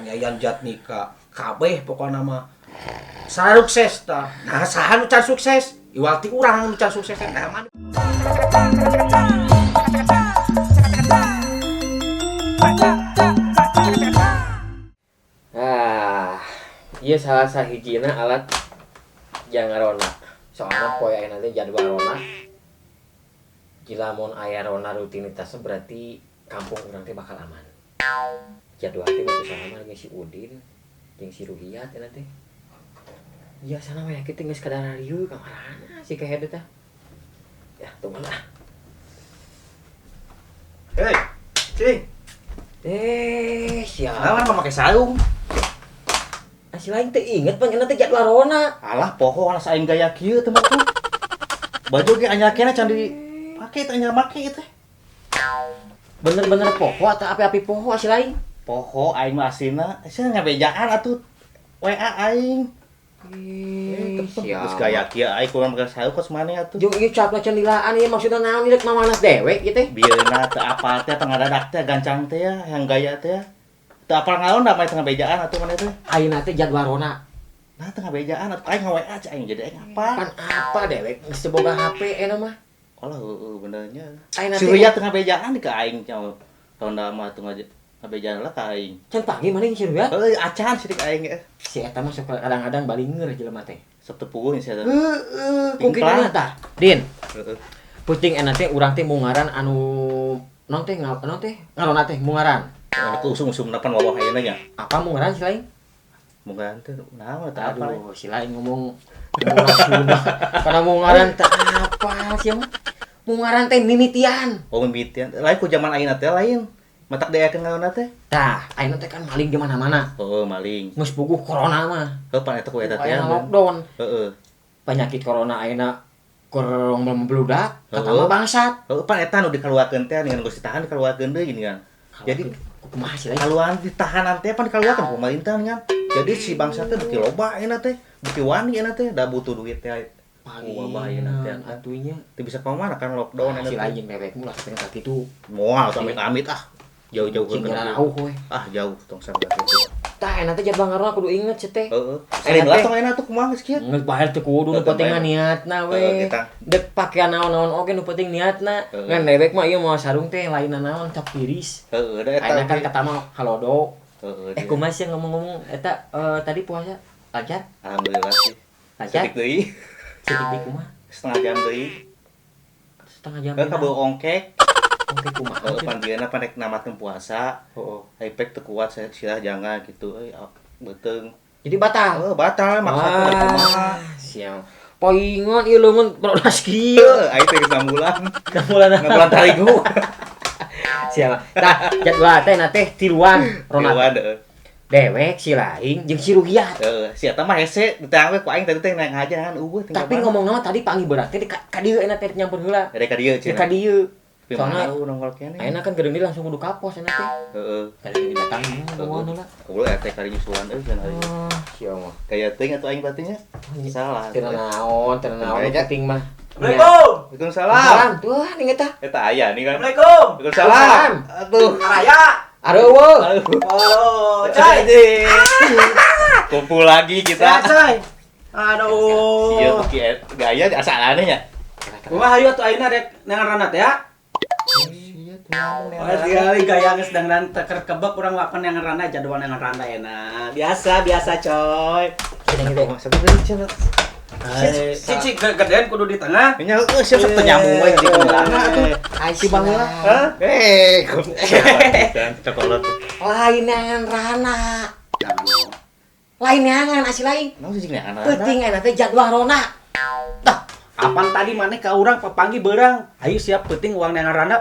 Yang Yayan Jatnika kabeh pokona mah sukses tah. Nah, saha nu can sukses? Iwal ti urang nu can sukses teh nah mah. Ah, ieu salah sahijina alat jangarona. Soalna poe ayeuna teh jadwal rona. Lamun aya rona rutinitasna berarti kampung urang teh bakal aman. Jadwal teh mah soalna mah si Udin jeung si Ruhiyat eta teh. Biasana mah kitu geus kadararieu ka marana si kehed teh. Ya, tunggu lah. Hei, cing. Eh, siapa? Kenapa mah make sarung? Ah, si lain teh inget pan teh jadwal rona. Alah, poho alas aing gaya kieu teh mah tuh. Baju ge anyar keneh can dipake teh anyar make teh. Bener-bener poho atau api-api poho si lain? Poho aing mah asina, sia ngabejaan atuh WA aing. Siap. Geus gaya kieu aing kurang make sarung kos maneh atuh. Jeung ieu capna cendilaan ieu maksudna naon ieu rek mamanas dewek ieu teh? Bieuna teu apal teh pangadadak teh gancang teh ya, yang gaya teh ya. Teu apal ngaon da mah teh ngabejaan atuh maneh teh. Ayeuna teh jadwal rona. Nah, teu ngabejaan atuh aing nga-WA cek aing jadi aing apal. Pan apa dewek geus teu boga HP eta mah. Alah heueuh bener nya. Ayeuna Si teh Ria teu ngabejaan ka aing nya. Ronda mah teu ngabejaan lah ka aing. Can panggih maneh si Ria? Heueuh acan sirik aing ge. Si eta mah sok kadang-kadang balinger jelema teh. Sok teu puguh si eta. Heeh, ku kitu Pingplang. tah. Din, Heeh. puting enak teh urang teh mungaran anu non teh non teh ngarona teh mungaran. Aku usum-usum napan wawah ayeuna nya. Apa mungaran si lain? Mungaran teh naon eta apa? Aduh, si lain ngomong ngomong Sunda. Karena mungaran teh apa sih mah? Mungaran teh mimitian. Oh mimitian. Lain ku zaman ayeuna teh lain. Matak diayakeun ngaonna teh. Tah, ayeuna teh kan maling di mana-mana. Heeh, maling. Geus puguh corona mah. Heuh pan eta ku eta teh. Ayeuna lockdown. Heeh. Penyakit corona ayeuna keur membludak, kata Heeh. mah bangsat. Heuh pan eta nu dikaluarkeun teh dengan geus ditahan dikaluarkeun deui gini kan. Jadi kumaha sih lain? kaluan ditahanan teh pan dikaluarkeun ku pemerintah kan. Jadi si bangsa teh beuki loba ayeuna teh, beuki wani ayeuna teh, da butuh duit teh. Wabah ayeuna teh kan. Atunya. Teu bisa ka mana kan lockdown Si ayeuna teh. lain dewek mulah sampe ka kitu. Moal amit-amit ah. Jauh-jauh Cing ke rauh we. Ah jauh tong sampe kitu. Tah enak teh jadwal ngaron kudu inget sih teh. Heeh. Sering lah tong ayeuna tuh kumaha geus kieu. Geus bae teu kudu nu penting mah niatna we. Dek pakean naon-naon oge nu penting niatna. Ngan dewek mah ieu moal sarung teh lainna naon cap tiris. Heeh, da eta. Ayeuna kan kata mah halodo. Heeh. Eh kumaha sih ngomong-ngomong eta tadi puasa lancar? Alhamdulillah sih. Lancar? Setik deui. Setik deui kumaha? Setengah jam deui. Setengah jam. Heuh kabeu ongkek. Ongkek kumaha? Heeh, pan dieuna pan rek namatkeun puasa. Heeh. Ai pek teu kuat sirah jangan gitu euy beuteung. Jadi batal. Heeh, batal maksa teh kumaha. Siang. Poingon ieu leungeun berodas kieu. Heuh, ai teh geus 6 bulan. 6 bulan. 6 bulan tarigu. Siang. Tah, jadwal teh na teh tiluan rona. Tiluan heeh. Dewek si lain jeung si Ruhiyat. Heeh, si eta mah hese diteang we ku aing tadi teh naik ngaja kan eueuh tinggal. Tapi ngomong nama tadi panggih berat teh ka dieu enak teh nyampur heula. Rek ka dieu cenah. Ka dieu. Soalnya nongol keneh. Ayeuna kan geudeung langsung kudu ka pos enak teh. Heeh. Kali datang ngomong heula. Kudu eta kali nyusulan euy cenah. Sia mah. Gaya teuing atuh aing berarti nya. Salah. Teu naon, teu naon penting mah. Assalamualaikum. Waalaikumsalam. Tuh, ning eta. Eta aya nih kan. Assalamualaikum. Waalaikumsalam. Atuh. Araya. Areueuh. Halo, coy. Kumpul lagi kita. Sehat, coy. Aduh. Iya, beuki gaya asa aneh nya. Kumaha hayu atuh ayeuna rek neangan rana teh ya? Iya, tuh ngomong Oh, sekali gaya geus dangdan teker kebek urang wapan neangan rana jadwal neangan rana enak. Biasa, biasa, coy. Cici gedean kudu di tengah. Nya heueuh siap sok teu nyambung we di rana atuh. Si baheula. Hah? Eh, cokolot. Lain neangan rana. Lain neangan asli lain. Naon sih neangan rana? Penting enak teh jadwal rona. Tah, apan tadi maneh ka urang papanggih beurang. Ayo siap penting uang neangan rana.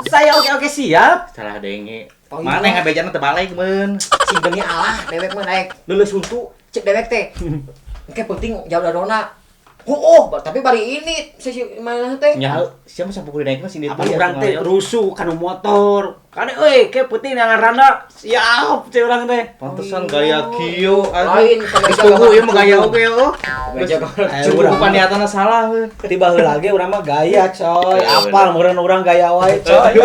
Saya oke-oke siap. Salah denge. Maneh ngabejana teu balik meun. Sing demi Allah dewek mah naik leuleus huntu cek dewek teh. Engke penting jadwal rona. Oh, tapi bari ini sesi mana teh? Nya siapa sampuk dinaik mah sini. Apa urang teh rusuh kana motor. Kane euy, ke peuting dengan randa. Siap teh urang teh. Pantesan gaya kieu. Lain geus pugu ieu mah gaya oge oh. Cukup paniatana salah heuh. Tiba heula ge urang mah gaya coy. Apal meureun urang gaya wae coy.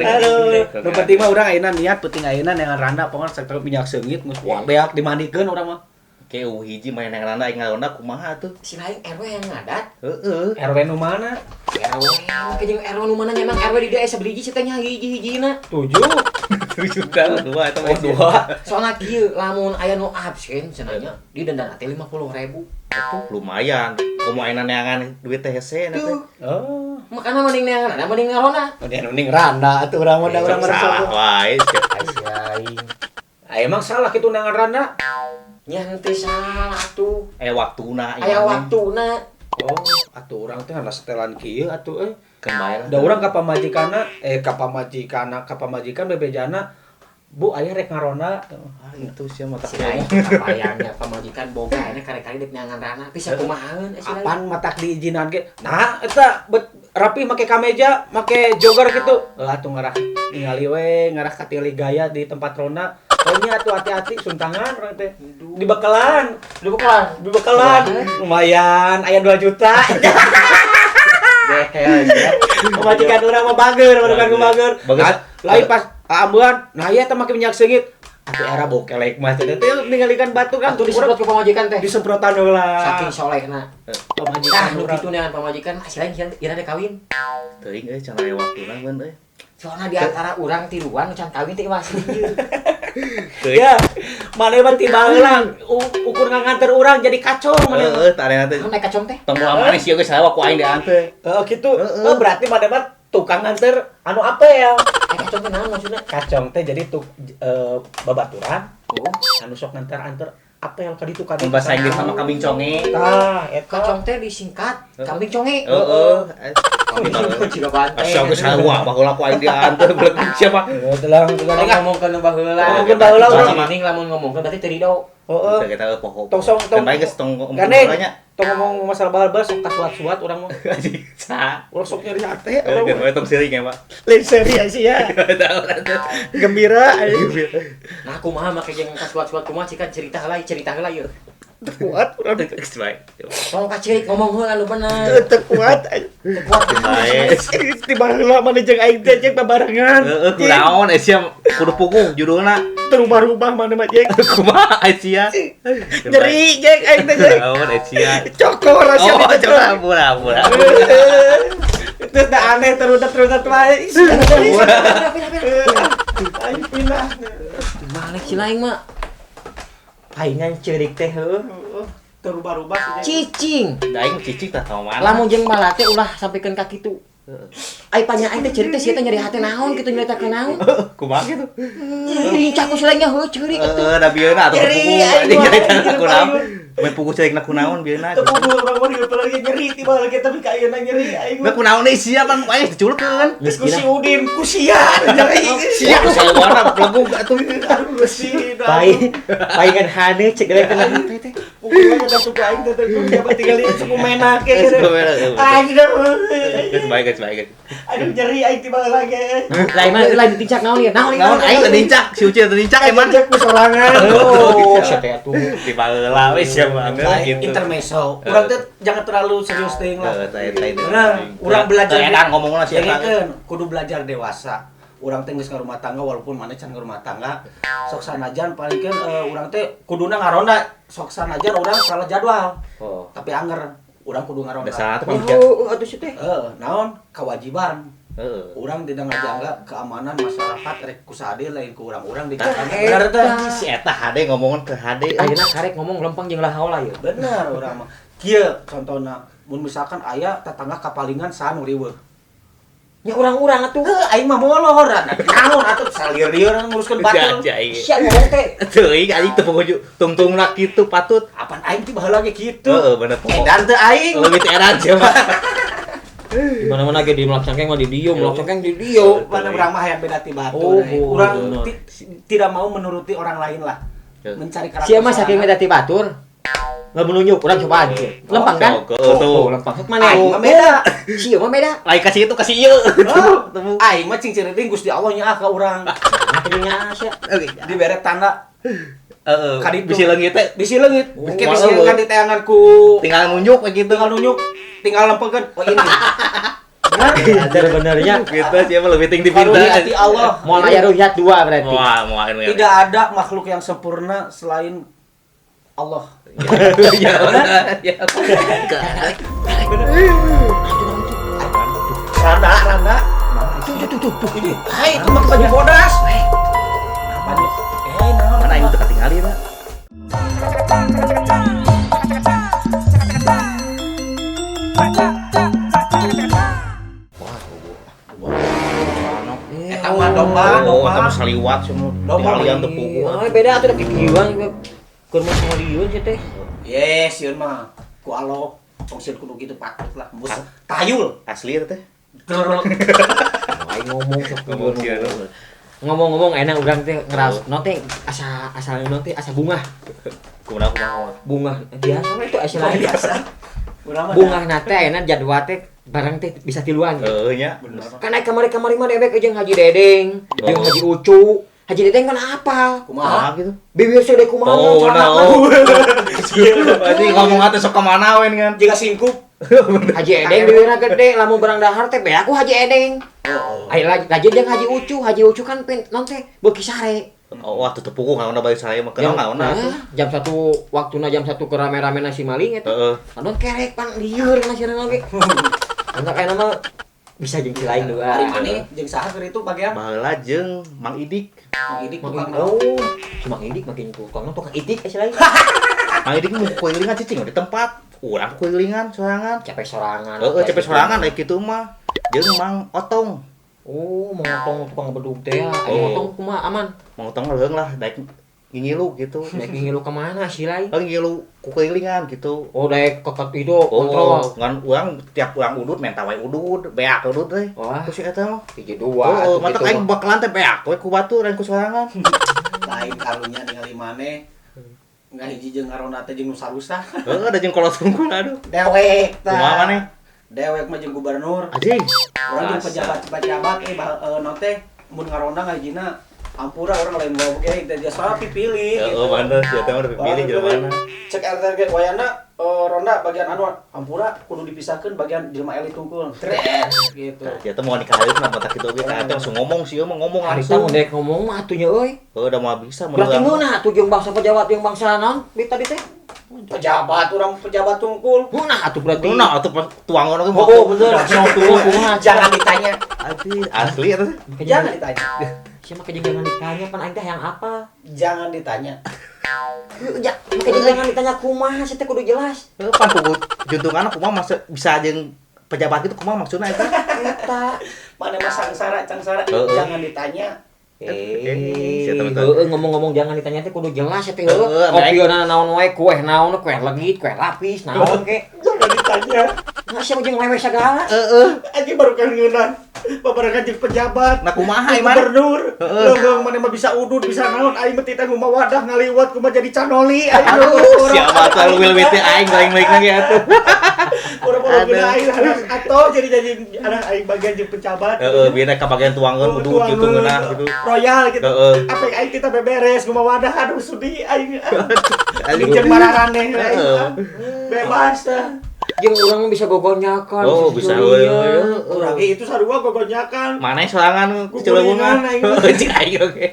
Aduh, nu penting mah urang ayeuna niat peuting ayeuna dengan randa pokona saktor minyak seungit geus beak dimandikeun urang mah. Ke hiji main yang randa aing ngaronda kumaha tuh? Si lain RW yang ngadat. Heeh. RW nu mana? RW ke jeung RW nu mana nya emang RW di dieu aya sabiji teh nya hiji-hijina. 7. 7 kan 2 eta mah 2. Soalna kieu lamun aya nu absen cenah nya didendana teh 50.000. Atuh lumayan. Komo ayeuna neangan duit teh hese na teh. Oh. Makana mending neangan ada mending ngaronda. Mending randa atuh urang mah da urang mah salah wae. Aing. Emang salah kitu neangan randa? Nya henteu salah atuh. Aya waktuna. Aya waktuna. Oh, atuh urang teh setelan kieu atuh euy. Keun bae lah. Da urang ka pamajikanna, ka pamajikan bebejana, Bu aya rek ngaronda. Ah, itu sia mata si lain kapayangnya pamajikan boga aya kare-kare dek neangan rana bisa kumahaeun si lain. Apan matak diizinan ge. Nah, eta rapi make kameja, make jogger kitu. Heuh atuh ngarah ningali we, ngarah katili gaya di tempat ronda. Pokoknya atuh hati-hati suntangan urang teh. Dibekalan, dibekalan. Lumayan aya 2 juta. Pamajikan urang mah bager, pamajikan bager. Lain pas ambean, nah ieu teh make minyak seungit. Atuh era bokelek mah teh ninggalikan batu kan atuh disemprot ku pamajikan teh. Disemprotan heula. Saking solehna. Pamajikan urang kitu neangan pamajikan asli lain ira teh kawin. Teuing euy can aya waktuna beun euy. Soalna di antara urang tiluan can kawin teh iwas ieu. Ya, mana mah tiba heula ukur nganter urang jadi kacau mana. Heeh, tah teh. Naik kacong teh. Tong moal manis ieu geus sawa ku aing dianter. Heeh kitu. Heeh berarti mana mah tukang nganter anu apa ya? Kacong teh naon maksudna? Kacong teh jadi tuk babaturan. Oh, anu sok nganter-anter apel ka ditu ka ditu. Bahasa Inggris sama kambing conge. Tah, eta. Kacong teh disingkat kambing conge. Heeh. Jiga banteng. Asa geus sarua baheula ku aing dianter beleg siapa? Heeh, telang ngomongkeun baheula. Ngomongkeun baheula urang mending lamun ngomongkeun berarti teu rido. Heeh. Kita poho. Tong song tong. Bae geus tong ngomong nya. Tong ngomong masalah baheula sok kasuat-suat urang mah. Anjing. Sa. Urang sok nyeri hate. Urang we tong seri ge, Pak. Lain seri sih ya. Gembira. Nah, kumaha make jeung kasuat-suat kumaha cikan cerita heula, cerita heula ieu. Teu kuat urang geus bae. Tong kacirik ngomong heula anu bener. Teu kuat. Teu kuat. Tiba heula maneh jeung aing teh jeung babarengan. Heeh, kunaon sia kudu puguh judulna. Terubah-rubah maneh mah jeung. Kumaha sia? Nyeri jeung aing teh jeung. Kunaon sia? Cokor sia. Oh, cokor pura-pura. Terus dah aneh terus wae. Aing pindah. Balik si lain mah. Paingan ceurik teh heuh. Terubah-rubah cicing. Da aing cicing tah ka mana? Lamun jeung balate ulah sampikeun ka kitu. Ai panya aing teh ceurik teh sia teh nyeri hate naon kitu nyaritakeun naon. Kumaha kitu? Lincah ku si lainnya heuh ceurik atuh. Heeh, da bieuna atuh puguh anjing nyaritakeun kunaon. Mun puguh ceurik na kunaon bieuna. Teu puguh urang mah dieu lagi nyeri tiba lagi tapi ka ayeuna nyeri aing. Da kunaon deui sia pan aing diculkeun. Geus ku si Udin ku sia nyeri. Sia ku sawana plegug atuh. Aduh si. Paingan hane cek geuleuh kana hate teh. Puguh da suka aing teh teh tinggal suku menak ge. Aing geus bae geus bae. Aduh nyeri aing tiba lagi. Lain mah lain ditincak naon ieu? Naon naon aing teh nincak, si Ucil teh nincak emang. Nincak ku sorangan. Oh, sia teh atuh. Tiba heula we sia mah gitu. Intermezzo. Urang teh jangan terlalu serius teuing lah. Nah, urang belajar edan ngomongna sia eta. Kudu belajar dewasa. Urang teh geus ngarumah tangga walaupun maneh can ngarumah tangga. Sok sanajan paling kan urang teh kuduna ngaronda. Sok sanajan urang salah jadwal. Tapi anger urang kudu ngaronda. Dasar teh oh, atuh si teh. Heeh, naon kewajiban. Urang tidak ngajaga keamanan masyarakat rek ku sadeu lain ku urang-urang dijaga. Bener teh. Si eta hade ngomongan ke hade. Ayeuna karek ngomong lempeng jeung lahaola ieu. Bener urang mah. Kieu contona mun misalkan aya tetangga kapalingan saha nu riweuh. Nya urang-urang atuh. Heuh aing mah molor. Naon atuh salir-liur nguruskeun batur. Sia ngomong teh. Teuing aing teu poho tungtungna kitu patut. Apan aing teh baheula ge kitu. Heeh bener poho. Edan teu aing. Leuwih teh edan sia mah. Di mana-mana ge di melak cangkeng mah di dieu, melak cangkeng di dieu. Mana urang mah hayang beda ti batur. Urang tidak mau menuruti orang lain lah. Mencari karakter. Sia mah saking beda ti batur. Lamun nunjuk urang cobaan kieu. Lempang kan? Tuh. Lempang. Sok mana? Aing mah beda. Sieu mah beda. Lain kasih itu kasih ieu. Temu. Aing mah cing ciriting Gusti Allah nyaah ka urang. Nah, sia. Dibere tanda Heeh. Kaditu. Bisi leungit teh bisi leungit. Oh, Ke bisi oh. kan diteangan ku tinggal nunjuk we gitu. Tinggal nunjuk, tinggal lempekeun. Oh ini. Bener-benernya Gitu siapa lebih tinggi pinta. Hati Allah. Moal aya ruhyat dua berarti. Moal moal anu. Tidak ada makhluk yang sempurna selain Allah. Ya benar. Ya. Randa, randa. Tuh tuh. Ini, hai itu mah baju bodas. Apa nih? Naon? Mana aing teu katingali na. Wah, Eta mah domba, Oh, domba. eta mah saliwat semua. Domba. Tinggalian teu puguh. Oh, beda atuh da kikieuan keur mah saliun sih teh. Yes, sieun mah ku Allah. Tong sieun kudu kitu patut lah. Mus tayul. Asli eta teh. Aing ngomong sok Ngomong sieun. Ngomong-ngomong enak urang teh ngeras non teh asa asal non teh asa bungah. Kumaha kumaha. Bungah biasa we itu asa lain. Biasa. Urang mah Bungah na teh enak jadwal teh barang teh bisa tiluan. Heuh nya. bener. Kan aya kamari-kamari mah dewek jeung Haji Dedeng, jeung Haji Ucu. Haji Dedeng kan apal. Kumaha? Kumaha gitu. Bibir sudah kumaha Oh, celana nah, oh. Berarti ngomong atuh sok ka mana we kan. Jika singkup. Haji Edeng bibirna gede, lamun barang dahar teh beak ku Haji Edeng. Oh, Aya lagi jeung Haji Ucu, Haji Ucu kan pin non teh beuki sare. Oh, wah tutup puguh ngaona bari saya mah kenal ngaona atuh. Jam 1 waktuna jam 1 ke rame-rame si maling eta. Heeh. Aduh kerek pan lieur na sieun oge. Enggak kayak nama bisa jeung si lain dua. Ari maneh jeung saha keur itu bagian? Baheula jeung Mang Idik. Mang Idik Mang tukang Idik, naon? oh, si Mang Idik makin tukang tukang itik si lain. Mang Idik mah kuilingan cicing di tempat. Urang kuilingan sorangan. Capek sorangan. Heeh, capek sorangan aya kitu mah. Jeung Mang Otong. Oh, Mang Otong tukang bedug teh ya. Ayo Oh. Otong kumaha aman? Mang Otong leuheung lah daek ngingilu gitu. Daek ngilu ka mana si lain? Heuh ngilu ku kelilingan gitu. Oh, daek keket itu kontrol. Oh, ngan urang tiap urang udut menta wae udut, beak udut teh. Wah, Ku si eta mah. hiji dua. Oh, atuh mata gitu aing mah. bakalan teh beak we ku batur aing ku sorangan. Lain karunya ningali maneh. Ngahiji jeung ngarona teh jeung nu sarusah. Heeh, da jeung kolot sungkul aduh. Dewek tah. Kumaha maneh? Dewek mah jeung gubernur. Anjing. Urang jeung Asa. pejabat-pejabat non teh mun ngarona ngahijina ampura urang lain bawa ge teh dia soalnya pipilih gitu. Heeh, bener si eta mah udah dipilih jelema mana. Cek RT ge wayana ronda bagian anu ampura kudu dipisahkeun bagian jelema elit tungkul. Tret gitu. Nah, dia teh mau nikah hareup mah kitu oge ka eta langsung ngomong sih mah ngomong Harita langsung. mun daek ngomong mah atuh nya euy. Heuh, udah moal bisa mun Berarti urang. ngeunah atuh jeung bangsa pejabat jeung bangsa naon di tadi teh? Pejabat urang pejabat tungkul. Ngeunah atuh berarti. Ngeunah atuh pas tuangan oge Oh, bener. Kumaha? Jangan ditanya. Asli, asli eta teh. Jangan ditanya. Siapa ke jangan ditanya pan aing teh yang apa? Jangan ditanya. Ya, makanya jangan ditanya kumaha sih teh kudu jelas. Heuh, pan kuku juntungan kumaha maksud bisa jeung pejabat gitu kumaha maksudna eta? Eta. Mana mah sangsara cangsara Heeh. jangan ditanya. Siapa tahu. Heeh, ngomong-ngomong jangan ditanya teh kudu jelas ya teh heuh. Heeh, Kopi naon wae, kue naon, kue legit, kue lapis, naon ke. Jangan ditanya. Nah, siapa jeung lewe sagala? Heeh. Anjing baru kan ngeunah. Babarengan jeung pejabat. Nah kumaha Jeung iman? gubernur. Heeh. Leuheung maneh mah bisa udud, bisa naon aing mah titah nguma wadah ngaliwat kumaha jadi canoli. Aduh. Siapa tahu leuwih teh aing lain-lain lagi atuh. Urang-urang Aduh. guna aing harus atau jadi jadi anak aing bagian jeung pejabat. Heeh, bieu ka bagian tuangan udud gitu ngeunah gitu. Royal gitu. Heeh. Apa yang aing kita beberes nguma wadah aduh sudi aing. Aduh. Jeung mararaneh aing. Heeh. Bebas. Jeung urang mah bisa gogonyakan. Oh, bisa sejujurnya. Urang ge itu sarua gogonyakan. Mana sorangan Kukulingan aing. Celebungan. Cik aing oge.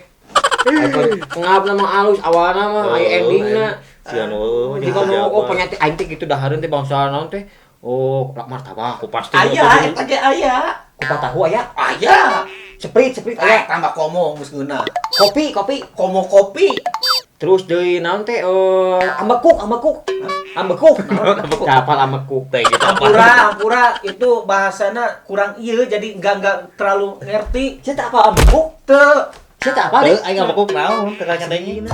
Ngap nama alus awalna mah aya endingna. Sian eueuh Jadi kan oh penyakit aing teh gitu dahareun teh bangsa naon teh. Oh, martabak. Aku pasti Aya eta ge aya. Kupat tahu aya. Aya. Seprit, seprit Aya aya. tambah komo geus ngeunah. Kopi, kopi. Komo kopi. Terus deui naon teh ambekuk, ambekuk. Ambekuk. Ambekuk. Capal ambekuk. Teh gitu apa? Ampura, ampura itu bahasana kurang ieu jadi enggak terlalu ngerti. Sia teh apa ambekuk? Teu Sia teh apa Heuh, deh? aing ambekuk naon teh ngadengin.